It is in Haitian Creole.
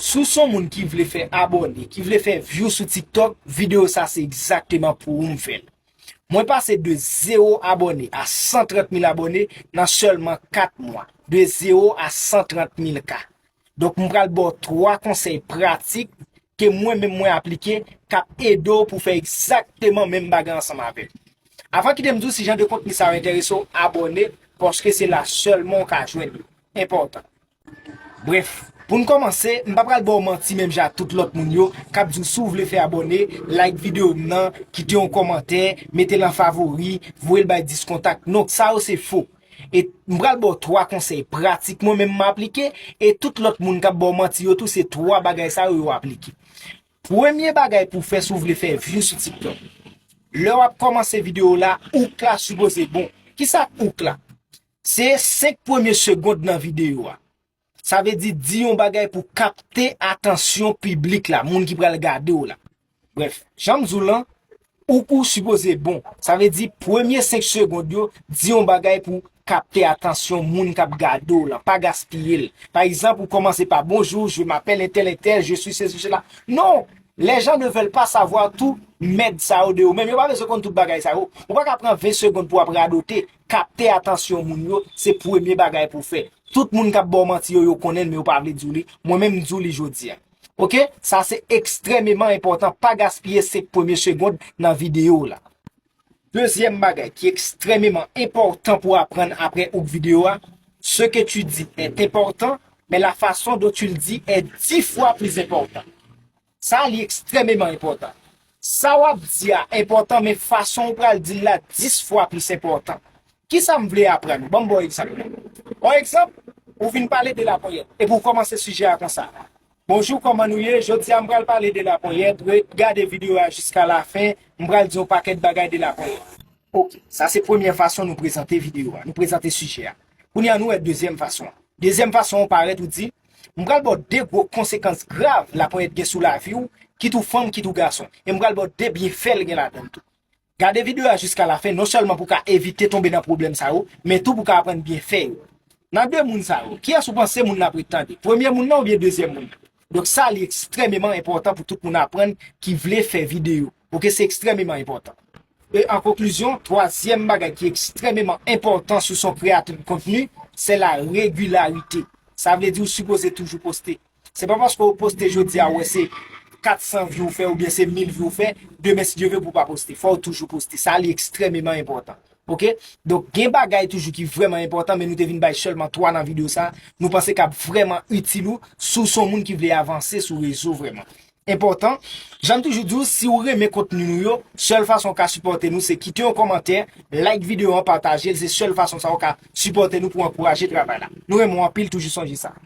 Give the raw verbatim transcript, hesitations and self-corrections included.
Si w se yon moun ki vle fè abòne, ki vle fè view sou TikTok, videyo sa se egzakteman pou ou m fè l. Mwen pase de zewo abòne a san trant mil abòne nan sèlman kat mwa. De zewo a san trant mil ka. Donk, m pral ba w twa konsèy pratik ke mwen menm mwen aplike k ap ede w pou fè egzakteman menm bagay ansanm avè m. Avan kite m di w si jan de kontni sa yo enterese w, abòne, paske se la sèlman w ka jwenn yo. Enpòtan. Brèf, pou n kòmanse, m pa pral ba w manti menm jan ak tout lòt moun yo k ap di w si w vle fè abòne, like videyo m nan, kite yon kòmantè, mete l an favori, voye l bay dis kontak. Non, sa yo se fo. E m pral ba w twa konsèy pratik mwen menm m aplike, e tout lòt moun k ap ba w manti yo tou, se twa bagay sa yo yo aplike. Premye bagay pou w fè si w vle fè view sou TikTok. Lè w ap kòmanse videyo w la, hook la sipoze bon. Kisa k hook la? Se senk premye segond nan videyo a. Sa vle di, di yon bagay pou kapte atansyon piblik la, moun ki pral gade w la. Brèf, jan m di w lan, hook ou sipoze bon. Sa vle di, premye senk segond yo, di yon bagay pou kapte atansyon moun k ap gade w lan. Pa gaspiye l. Pa egzanp, ou kòmanse pa bonjou, je m'appelle un tel, un tel, je suis ceci, cela. Non! Les gens ne veulent pas savoir tout mèd sa yo de ou menm. Yo pa bezwen konn tout bagay sa yo. Ou pa ka pran ven segond pou w ap radote, kapte atansyon moun yo, se premye bagay pou w fè. Tout moun k ap ba w manti yo, yo konnen l, men yo pa vle di w li. Mwen menm, m di w li jodi a. Oke? Sa se ekstrèmeman enpòtan. Pa gaspiye senk premye segond nan videyo w la. Dezyèm bagay ki ekstrèmeman enpòtan pou w aprann apre hook videyo a, ce que tu dis est important, mais la façon dont tu le dis est dix fois plus important. Sa li ekstrèmeman enpòtan. Sa w ap di a enpòtan, men fason w pral di l la dis fwa plis enpòtan. Kisa m vle aprann ou? Ban m ba w egzanp. Yon egzanp, ou vin pale de laponyèt, epi w kòmanse sijè a konsa. Bonjou, kòman nou ye? Jodi a m pral pale de laponyèt. Ret gade videyo a jiska lafen, m pral di yon pakèt bagay de laponyèt. Oke, sa se premyè fason nou prezante videyo a, nou prezante sijè a. Kounye a nou wè dezyèm fason an. Dezyèm fason an parèt ou di, m pral ba w de gwo konsekans grav laponyèt gen sou lavi w, kit ou fanm, kit ou gason. E m pral ba w de byenfè l gen ladan l tou. Gade videyo a jiska lafen, non sèlman pou w ka evite tonbe nan pwoblèm sa yo, men tou pou w ka aprann byenfè yo. Nan de moun sa yo, kiyès ou panse moun nan ap ret tande? Premye moun nan oubyen dezyèm moun nan? Donk sa li ekstrèmeman enpòtan pou tout moun aprann ki vle fè videyo. Oke, se ekstrèmeman enpòtan. E an konklizyon, twazyèm bagay ki ekstrèmeman enpòtan si w se yon kreyatè de kontni, se la regilarite. Sa vle di ou sipoze toujou poste. Se pa paske ou poste jodi a, ou wè se kat san view ou fè oubyen se mil view ou fè, demen si Dye vle pou w pa poste. Fò w toujou poste. Sa li ekstrèmeman enpòtan. Oke? Donk, gen bagay toujou ki vrèman enpòtan, men nou te vin bay sèlman twa nan videyo sa. Nou panse k ap vrèman itil ou si w se yon moun ki vle avanse sou rezo vrèman. Enpòtan. Jan m toujou di w, si w renmen kontni nou yo, sèl fason w ka sipòte nou, se kite yon kòmantè, like videyo an, pataje l. Se sèl fason sa w ka sipòte nou pou ankouraje travay la. Nou renmen w anpil, toujou sonje sa.